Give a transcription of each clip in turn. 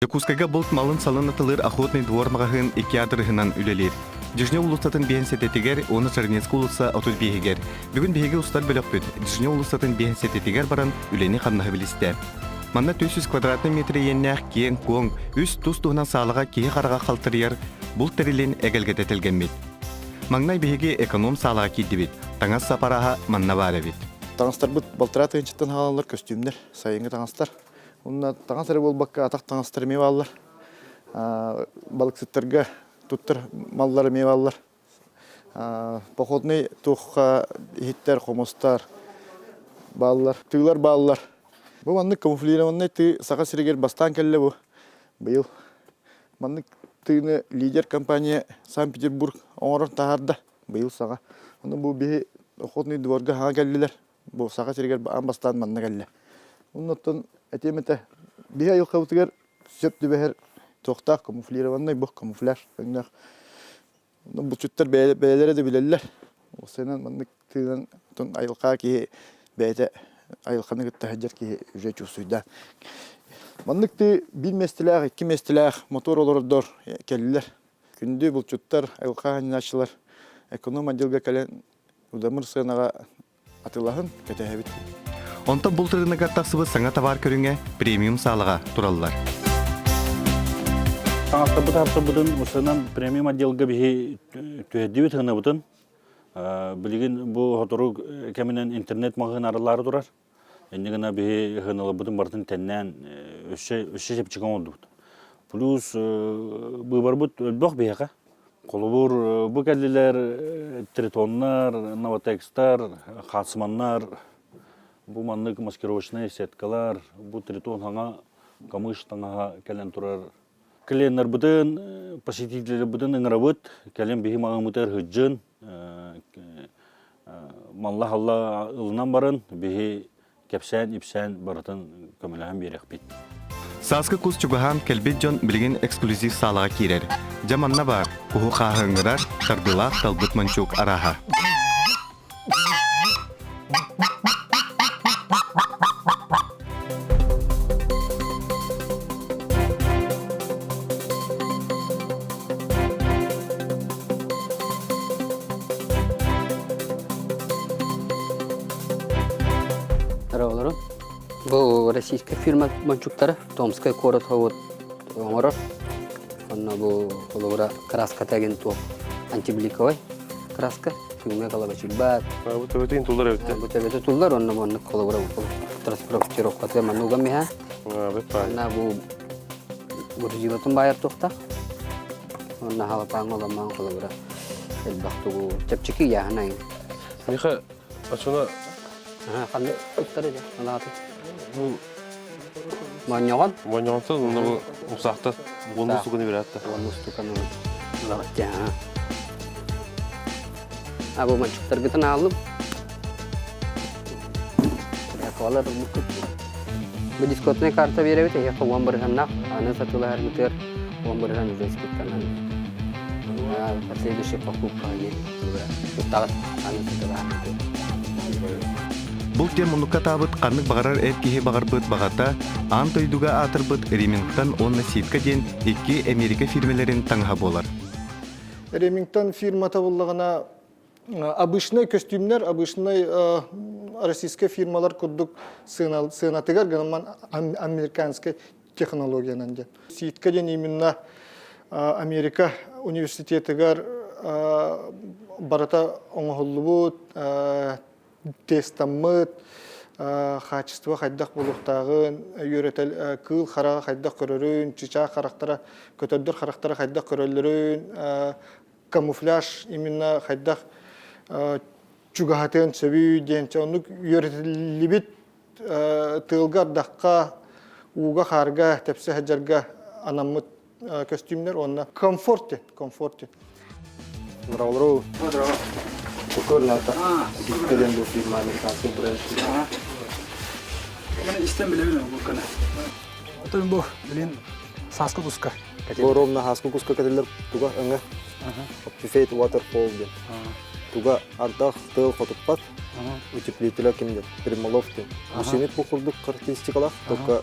Дьокуускайга булт малын-салын атылыыр Охотный двор маҕаһыын икки аадырыһынан үлэлиир. Дежнев уулуссатын биэнсэтэтигэр уонна Чернецкий уулусса 35-игэр. Бүгүн биһиги устар бөлөхпүт Дежнев уулуссатын биэнсэтэтигэр баран үлэни-хамнаһы билистэ. Манна 400 квадратный метр иэннээх киэҥ-куоҥ, үс тус-туһунан саалаҕа киһи хараҕа халтарыйар булт тэрилин эгэлгэтэ тэлгэммит. Маҥнай биһиги эконом саалаҕа киирдибит. Таҥас сапарааһа манна баар эбит. Таҥастарбыт балтараа тыһыынчаттан хаалаллар көстүүмнэр, сайыҥҥы таҥастар. Уонна таҥас эрэ буолбакка атах таҥастар эмиэ бааллар. Балыксыттарга туттар маллар эмиэ бааллар. Походный туохха иһиттэр, хомустар бааллар, тыылар бааллар. Бу маннык камуфлированный тыы Саха сиригэр бастаан кэллэ бу быйыл. Маннык тыыны лидер компания Санкт-Петербург оҥорон таһаарда быйыл саҥа. Ону бу биһи охотный дворга хаҥа кэллилэр. Бу Саха сиригэр аан бастаан манна кэллэ. Оннуттан этиэм этэ, биһи айылҕабытыгар сөп түбэһэр туохтаах камуфлированный бу камуфляж өҥнөөх. Булчуттар бэйэлэрэ да билэллэр. Уопсайынан маннык тыынан айылҕа киһи бэйэтэ айылҕаны кытта сылдьар киһи уже чувствуйда. Маннык тыы биир миэстэлээх, икки миэстэлээх мотор олордор кэллилэр. Күндү булчуттар, айылҕа анньааччылар эконом отделга кэлэн удамыр сыанаҕа атыылаһын кэтэһэбит. Онтон булт рыногар тахсыбыт саҥа табаар көрүҥэ премиум саалаҕа тураллар. Таҥастарбыт харсыбытын усынан премиум отделга биһи түһэрдибит һынабытын. Билигин бу сотору кэминэн интернет маҕаһыын арыллаары турар. Инньэ гына биһи ыһыналарбытын барытын тэннээн өссө өссө чэпчэки оҥордубут. Плюс быыбарбыт өлбөх биһиэхэ. Холобур, бу кэллилэр тритоннар, новотекстар, хацманнар, бу маннык маскировочнай сеткалар, бу тритон хаҥа камыш таҥаһа кэлэн турар. Клиеннарбытын, посетителлэрбитин ыҥырабыт, кэлин биһи маҕаһыыммытыгар сылдьын, малла-халла ылынан баран биһи кэпсээн-ипсээн барытын көмөлөһөн биэриэхпит. Сааскы кус чугаһаан кэлбит дьон билигин эксклюзив саалаҕа киирэр. Дьэ манна баар, куһу хааһы ыҥырар, тардыылаах талбыт мончуук арааһа. Здорово, Бу российскай фирма мончуктара Томскай куорат вот оҥорор. Онно бу холобура краската деген туох антибликовай краска күҥҥэ калабачыйбат. Бу төбөтүн туллар эбит. Бу төбөтө туллар, онно маннык холобура транспортировката манныга миһа. Онно бу грузилатын баайар туохтаах. Онно халапааҥ оламаан холобура элбэх тугу чэпчэки ыйааһын Миха очуна ханна туттар эде алааты бу Монньоҕон Монньоҕонтон онно бу усаахта уонну устуканы бератта. Уонну устуканы ылаҕыт А бу манчуктаргытын ааллым. Яколар бу дискотный карта биэрэбит, эһиэхэ уон бырыһаннаах, аны сатыылаһаргытыгар уон бырыһан уже скидканан. Последующая покупка туттаҕыт аны сатыылаһаргытыгар. Бу тем муннукка таабыт ханнык баҕарар эр киһи баҕарбыт баҕата аан дойдуга аатырбыт Ремингтон уонна Ситка диэн икки Эмиэрикэ фирмэлэрин таҥаһа буолар. Ремингтон фирмата буллаҕына обычный көстүүмнэр, обычный российскай фирмалар курдук сыанатыгар гынан американскай технологиянан диэн. Ситка диэн именно Америка университетыгар барыта оҥоһуллубут, тестаммыт, хаачыстыба хайдах буолуохтааҕын, үөрэтэл кыыл хараҕа хайдах көрөрүн, чычаах харахтара, көтөрдөр харахтара хайдах көрөллөрүн, камуфляж именно хайдах чугаһатыан сөбүй диэн оннук үөрэтиллибит тыалга ардахха, ууга-хаарга тэпсэ сылдьарга анаммыт көстүүмнэр уонна комфорт диэн, комфорт диэн. Здорово. Здорово. Кукурната. Ситкеден бу фирма американский бренд. Мен истен билебин бу кана. Отон бу билин сааскы куска. Бу ровно сааскы куска кетелер туга өҥө. Optifate Waterfall диэн. Туга ардах тыал хотуппат. Утеплителя ким диэн? Примолов диэн. Усинит бу курдук характеристикалаах, только.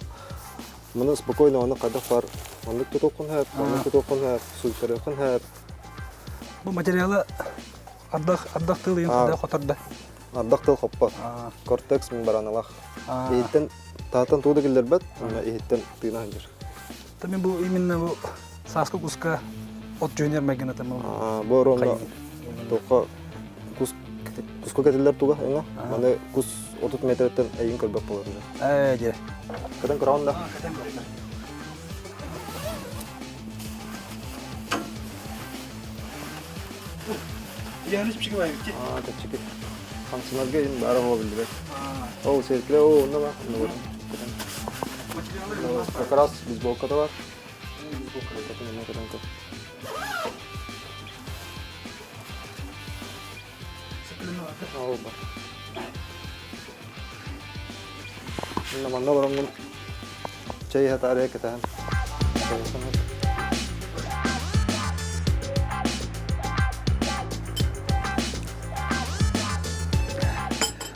Маны спокойно ону хайдах баар маннык тутуоххун сөп, маннык тутуоххун сөп, суйтарыаххын сөп. Бу материалы ардах ардах тыл ыйын хайдах хоторда? Ардах тыл хоппот. Кортекс мембраналаах. Иһиттэн таһыттан туу да киллэрбэт, уонна иһиттэн тыына сылдьар. Мен бу именно бу сааскы куска от дьүһүнэр майгыната Бу оронно туохха кус куска кэтиллэр туга эҥэ. Маны кус 30 метртэн эйин көрбөт болар. Ээ дьэ. Кэтэн көрөҕүн да? Кэтэн көрөбүн. Яны чипчики бай битти. Аа, чипчики. Хамсынарга ин бара хуа биллибэт. Ол серкиле о онно ба, онно бар. Как раз бейсболката бар. Ол бар. Манна бараммын чэй хатаарыа кэтэһэн.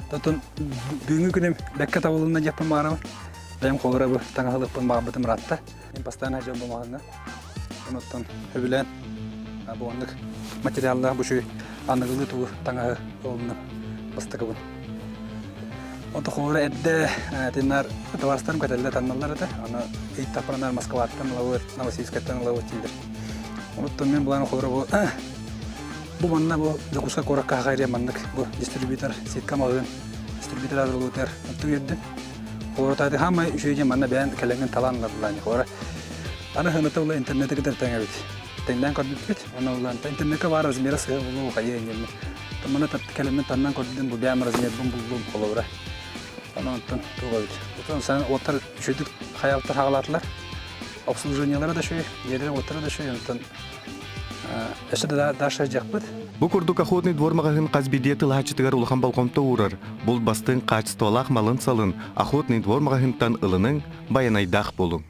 Тотун бүгүҥҥү күнүм бэккэ табылынна диэхпин баҕарабын. Бэйэм холура бу таҥаһылыппын баҕарбытым ыраатта. Мин постоянно дьон бумаһыҥҥа. Онуттан сөбүлээн бу оннук материаллаах бу үчүгэй аныгылыы тугу таҥаһы ылынным бастакыбын. Онто холура эрдэ тиннар табаарыстарым кэтэллэ танналлар этэ. Аны ыйыттахпына Москваттан ылабыт, Новосибирскайтан ылабыт дииллэр. Онуттан мен булан холура бу бу манна бу Дьокуускай куоракка хахайрия маннык бу дистрибьютор сетка маҕаһыын дистрибьютор арыллыбытыгар онтун үөрдүм. Холура хаамай үчүгэй диэн манна бэйэн кэлэҥҥин талаан ылар Холура Аны сыаната була интернети кытары тэҥ эбит. Тэҥнээн көрбүппүт. Онно була интернекка баар размера сыа булуу хайа иннинэ. Маны кэлэммин таннан көрдүм, бу бэйэм размербын буллум холобура. Онон онтон туох эбит. Отон сан уоттар үчүгдүк хайаалтар хаалаатылар. Обслуживаниелара да үчүгэй, дьиэлэрин уоттара да үчүгэй. Онтон өссө да дальше дьахпыт. Бу курдук Охотный двор маҕаһыын хас биирдии тылаһааччытыгар улахан болҕомто уурар. Булт бастыҥ хаачыстыбалаах малын-салын Охотный двор маҕаһыынтан ылыныҥ, байанайдаах буолуҥ.